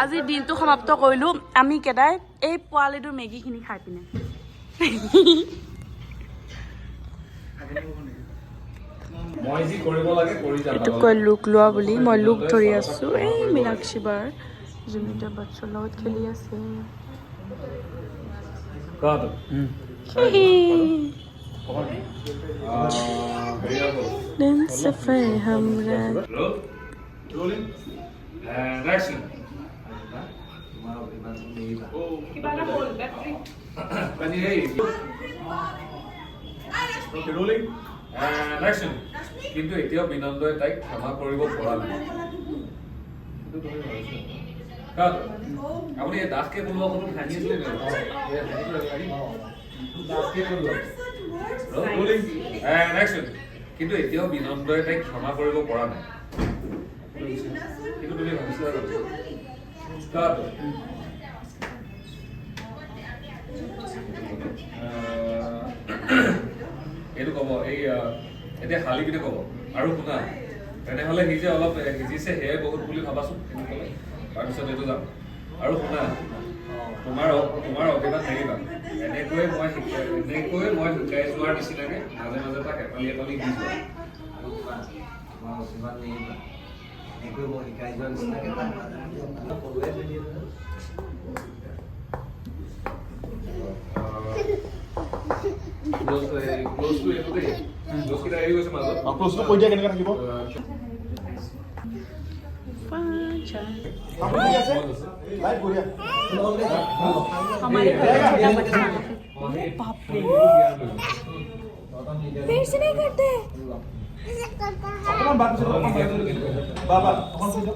আজিৰ দিনটো সমাপ্ত কৰিলোঁ আমি কেইটাই এই পোৱালিটোৰ মেগীখিনি খাই পিনে। মই যি কৰিব লাগে কৰি যাম। এইটো কয় লুক লোৱা বুলি। মই লুক ধৰি আছোঁ। এই মীনাক্ষী বাৰ জুমিতা বাচ্চাৰ লগত খেলি আছে। কোৱাটো। Dance for हमरा। Roll. Rolling. And action. তোমাৰ অভিমানটো নেৰিবা। কিবা এটা হ'ল বেটাৰী। পানী এই। Okay, rolling. And action. কিন্তু এতিয়াও বিনন্দই তাইক ক্ষমা কৰিব পৰা নাই। কিন্তু তুমি ভাবিছা। Cut. আপুনি এই দাসকে বলোৱা কথাটো হাঁহি আছিলে নেকি? এই হাঁহিটো ৰাখি। দাসকে ক'লো। Rolling. And action. কিন্তু এতিয়াও বিনন্দই তাইক ক্ষমা কৰিব পৰা নাই। কিন্তু তুমি ভাবিছিলা জানো? Cut. এইটো ক'ব এই এতিয়া শালি পিনে ক'ব, "আৰু শুনা, তেনেহ'লে সি যে অলপ সিজিছে সেয়াই বহুত বুলি ভাবাচোন।" সেইটো ক'লে তাৰপিছত এইটো যাম, "আৰু শুনা, তোমাৰ অভিমান নেৰিবা। এনেকৈয়ে মই শিকাই যোৱাৰ নিচিনাকে মাজে মাজে তাক এপালি এপালি দি যোৱা।" আৰু শুনা, তোমাৰ অভিমান নেৰিবা। এনেকৈ মই শিকাই যোৱাৰ নিচিনাকে তাক মাজে মাজে সকলোৱে থৈ দিয়ে নহয়। ক্ল'জটো এইটো দেই, ক্ল'জকেইটা এৰি গৈছে মাজত। ক্ল'জটো কৈ দিয়া, কেনেকৈ থাকিব। আপুনি ঠিক আছে, লাইট বঢ়িয়া। हमारे घर का छोटा बच्चा, बाप रे, फिर से नहीं करते। অকণমান বাদ পিছত, অকণমান বাদ, বা বা অকণ পিছত।